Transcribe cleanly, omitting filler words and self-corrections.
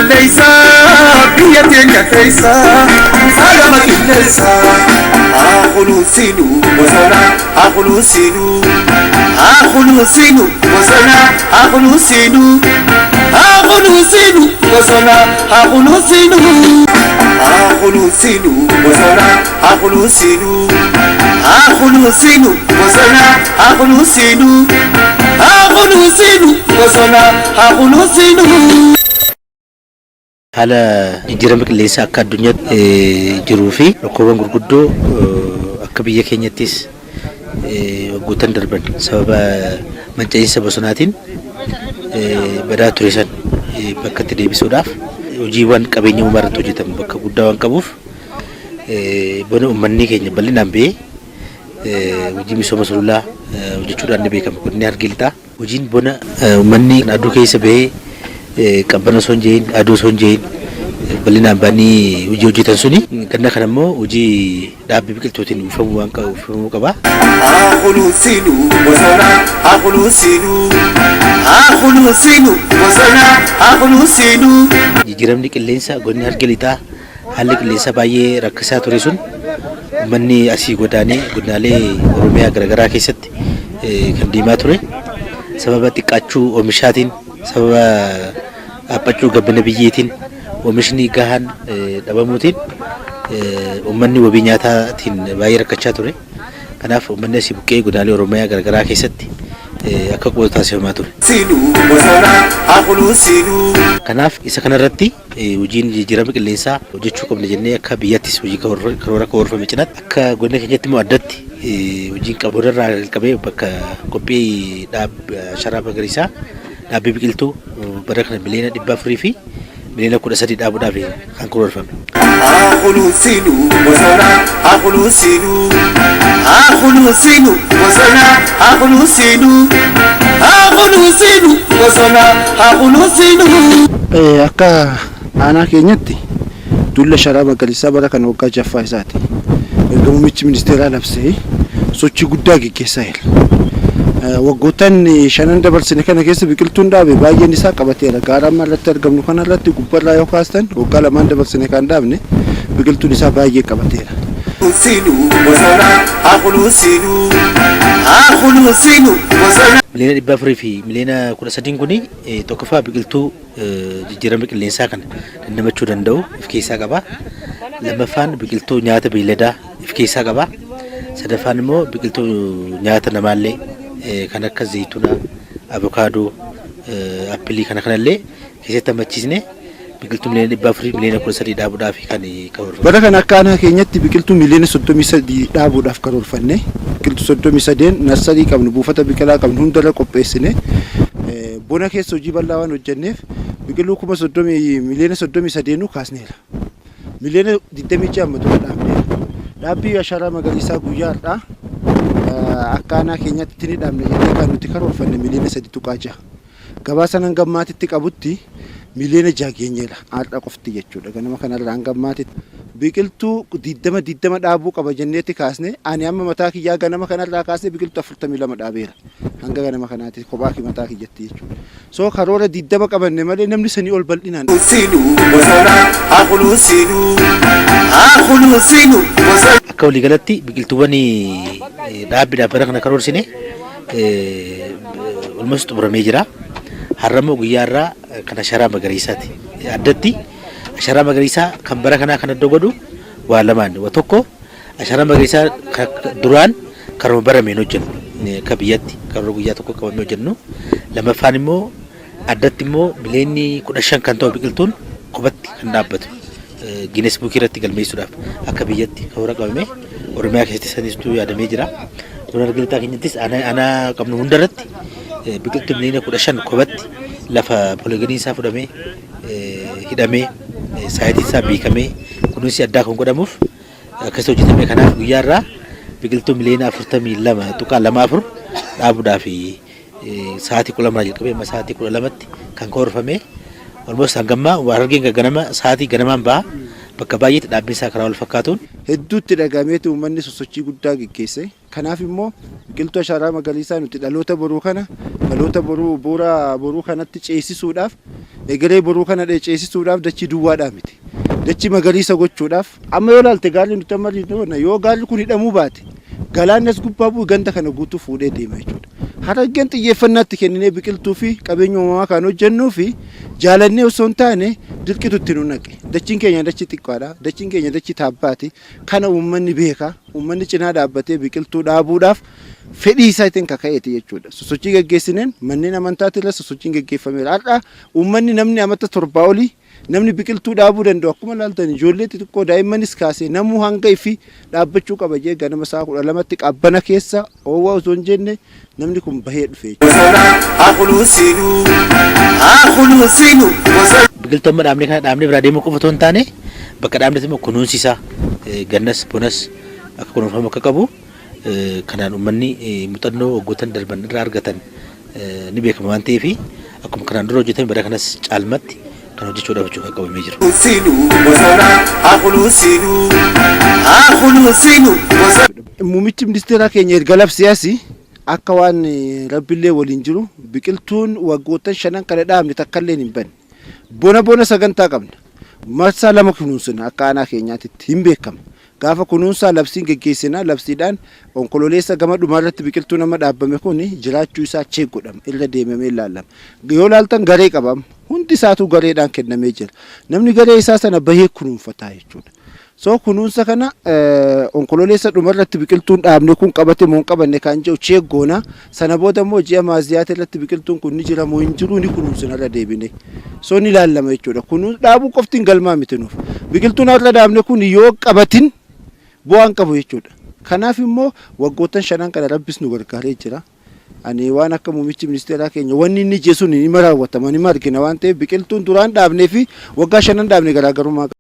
Balleessa biyya teenya keessa faalama qilleensa. Haa kunuunsinu bosona, haa kunuunsinu, haa kunuunsinu bosona, haa kunuunsinu, haa kunuunsinu bosona, haa kunuunsinu, haa kunuunsinu bosona, haa kunuunsinu, haa kunuunsinu bosona, haa kunuunsinu, haa kunuunsinu bosona, haa kunuunsinu. Haala jijjiirama qilleensaa akka addunyaatti jiruu fi rakkoowwan gurguddoo akka biyya keenyattis waggoottan darban sababa manca'iinsa bosonaatiin badaa ture san bakkatti deebisuudhaaf hojiiwwan qabeenya uumaa irratti hojjetamu bakka guddaa waan qabuuf, bona uummanni keenya bal'inaan ba'ee hojii misooma sululaa hojjechuudhaan ni beekama. Godinni Harargee Lixaa hojiin bona uummanni aduu keessa ba'ee, qabbana osoo hin jehin, aduu osoo hin jehin, bal'inaan ba'anii hojii hojjetan suni ganna kana immoo hojii dhaabbii biqiltuutiin uwwifamuu waan qabu uwwifamuu qaba. Haa kunuunsinu bosona, haa kunuunsinu, haa kunuunsinu bosona, haa kunuunsinu. Jijjiiramni qilleensaa godinni Harargee Lixaa haalli qilleensaa baay'ee rakkisaa ture sun, uummanni asii godaanee godinaalee Oromiyaa garaagaraa keessatti kan deemaa ture sababa xiqqaachuu oomishaatiin, sababa dhaabbachuu gabbina biyyeetiin, oomishni gahaan dhabamuutiin uummanni wabii nyaataatiin baay'ee rakkachaa ture. Kanaaf uummanni asii buqqee godinaalee Oromiyaa garaagaraa keessatti akka qubatu taasifamaa ture. Sinu bosona, haa kunuunsinu. Kanaaf isa kanarratti hojiin jijjiirama qilleensaa hojjechuu qabna jennee akka biyyattis hojii karoora karoorfame cinaatti, akka godina keenyatti immoo addatti hojiin qabu irraa jalqabee bakka qophii ashaaraa magariisaa, dhaabbii biqiltuu bara kana 413 miliyoona dhaabuudhaaf kan karoorfame. Haa kunuunsinu bosona, haa kunuunsinu, haa kunuunsinu bosona, haa kunuunsinu, haa kunuunsinu bosona, haa kunuunsinu. Akka aanaa keenyatti duula ashaaraa magariisaa bara kana waggaa jaffaa isaati. Erga muummichi ministeeraa labsee sochii guddaa geggeessaa jira. Waggoottan shanan dabarsine kana keessa biqiltuun dhaabe baay'een isaa qabateera. Gaara amma irratti argamnu kanarratti gubbarraa yoo kaastan, waggaa 2n dabarsine kan dhaabne biqiltuun isaa baay'ee qabateera. Kunuunsinu bosona, haa kunuunsinu, haa kunuunsinu bosona. 413 miliyoona kuni tokkoffaa biqiltuu jijjiirama qilleensaa kana dandamachuu danda'u of keessaa qaba. Lammaffaan biqiltuu nyaata beeyladaa of keessaa qaba. Sadaffaan immoo biqiltuu nyaata namaallee kan akka zayituunaa, avokaadoo, appilii kana kanallee keessatti hammachiisne biqiltuu 413 miliyoona dhaabuudhaaf kan karoorfame. Bara kana akka aanaa keenyatti biqiltuu 33 miliyoona dhaabuudhaaf karoorfanne, biqiltuu 33n nursery qabnu, buufata biqilaa qabnu hundarra qopheessine, bona keessa hojii bal'aa waan hojjenneef biqiltuu 30,000 33 miliyoona kaasneera. 26 miliyoona amma dura dhaabneera. Dhaabbii ashaaraa magariisaa guyyaa har'aa akka aanaa keenyatti ni dhaabne jennee kan nuti karoorfanne 3.6 miliyoona. Gabaasa hanga ammaatitti qabutti 6 miliyoona geenyeera har'a qofti jechuudha. Ganama kanarraa hanga ammaatitti. Biqiltuu 20 20 dhaabuu qaba jenneetti kaasne, ani amma mataa kiyyaa ganama kanarraa kaasne biqiltuu 42 dhaabeera. Hanga ganama kanaatti kophaa mataa kiyyatti jechuudha. So karoora 20 qabanne malee namni sanii ol bal'inaan. Kunuunsinu bosona, haa kunuunsinu, haa kunuunsinu bosona. Akka waliigalatti biqiltuuwwan dhaabbiidhaaf bara kana karoorsine almost xumuramee jira. Har'a immoo guyyaa irraa kan ashaaraa magariisaati. Addatti ashaaraa magariisaa kan bara kanaa kan adda godhu waa lamaan. Wa tokko, ashaaraa magariisaa duraan karuma barameen hojjennu akka biyyatti karoora guyyaa tokko qabamee hojjennu. Lammaffaan immoo addatti immoo 15 miliyoona kan ta'u biqiltuun kophatti kan dhaabbatu. Guinness Book irratti galmeessuudhaaf akka biyyatti karoora qabame Oromiyaa keessatti sanistuu yaadamee jira. Godina Harargee Lixaa keenyattis aanaa qabnu hundarratti biqiltuu 15 miliyoona kophatti lafa polygonii isaa fudhamee, hidhamee, siteiin isaa beekamee, kunuunsi addaa kan godhamuuf akkasitti hojjetame. Kanaaf guyyaa irraa biqiltuu 42.24 miliyoona dhaabuudhaaf sa'aatii 12 jalqabee amma sa'aatii 12tti kan karoorfame, almost hangammaa Harargeen ganama sa'aatii ganamaan baha. Bakka baay'eetti dhaabbiin isaa karaa wal fakkaatuun Hedduutti dhagahameeti uummanni sosochii guddaa geggeesse. Kanaaf immoo biqiltuu ashaaraa magariisaa nuti dhaloota boruu kana dhaloota boruu bu'uura boruu kanatti ceesisuudhaaf, egeree boruu kana ceesisuudhaaf dachii duwwaadhaa miti. Dachii magariisa gochuudhaaf amma yoo ilaalte gaarri nuti amma yoo gaarri kun hidhamuu baate galaanni as gubbaa bu'u ganda kana guutuu fuudhee deema jechuudha. Harargeen xiyyeeffannaatti kenninee biqiltuu fi qabeenya uumamaa kan hojjennuu fi jaalannee osoo hin taane dirqitu itti nu naqe. Dachiin keenya dachii xiqqaadha. Dachiin keenya dachii taabbaati. Kana uummanni beeka. Uummanni cinaa dhaabbatee biqiltuu dhaabuudhaaf fedhii isaatiin kaka'eeti jechuudha. Sosochii geggeessineen manneen amantaati irra sosochiin geggeeffameera. Har'a uummanni namni amata 7 olii namni biqiltuu dhaabuu danda'u akkuma ilaaltan ijoollee xixiqqoo daa'immanis kaasee namuu hanga ifi dhaabbachuu qaba jee ganama sa'a 12tti qabbana keessa oowwaa osoo hin jenne namni kun bahee dhufe. Biqiltuu amma dhaabne kana dhaabnee biraa deemuu qofa otoo hin taane bakka dhaabnetti immoo kunuunsi isaa gannas bonas akka kunuunfamu akka qabu kanaan uummanni muuxannoo waggoottan darban irraa argatan ni beekama waan ta'eef akkuma kanaan dura hojjetame bara kanas caalmatti kan hojjechuudhaaf jechuun kan qabamee jiru. Muummichi ministeeraa keenya erga labsee asii akka waan Rabbillee waliin jiru biqiltuun waggoottan shanan kana dhaabne takkallee hin banne. Bona bona sagantaa qabna. Marsaa 2 kunuunsina akka aanaa keenyaatitti hin beekama. Gaafa kunuunsaa labsiin geggeessina. Labsiidhaan Onkololeessa gama dhumaarratti biqiltuun amma dhaabbame kun jiraachuu isaa check godhama. Irra deemamee ilaalama. Yoo ilaaltan garee qaba. Hundi isaatuu gareedhaan kennamee jira. Namni garee isaa sana bahee kunuunfataa jechuudha. So kunuunsa kana Onkololeessa dhumarratti biqiltuun dhaabne kun qabate moo hin qabanne kan jedhu check goona. Sana booda immoo ji'a Maaziyaati irratti biqiltuun kun ni jira moo hin jiru ni kunuunsina irra deebine. So ni ilaallama jechuudha. Kunuun dhaabuu qofti hin galmaa miti nuuf. Biqiltuun har'a dhaabne kun yoo qabatin bu'aa hin qabu jechuudha. Kanaaf immoo waggoottan shanan kana Rabbis nu gargaaree jira. Ani waan akka muummichi ministeeraa keenya wanni inni jedhu sun ni raawwatama ni argina waan ta'eef biqiltuun duraan dhaabnee fi waggaa shanan dhaabne garaagarummaa qaba.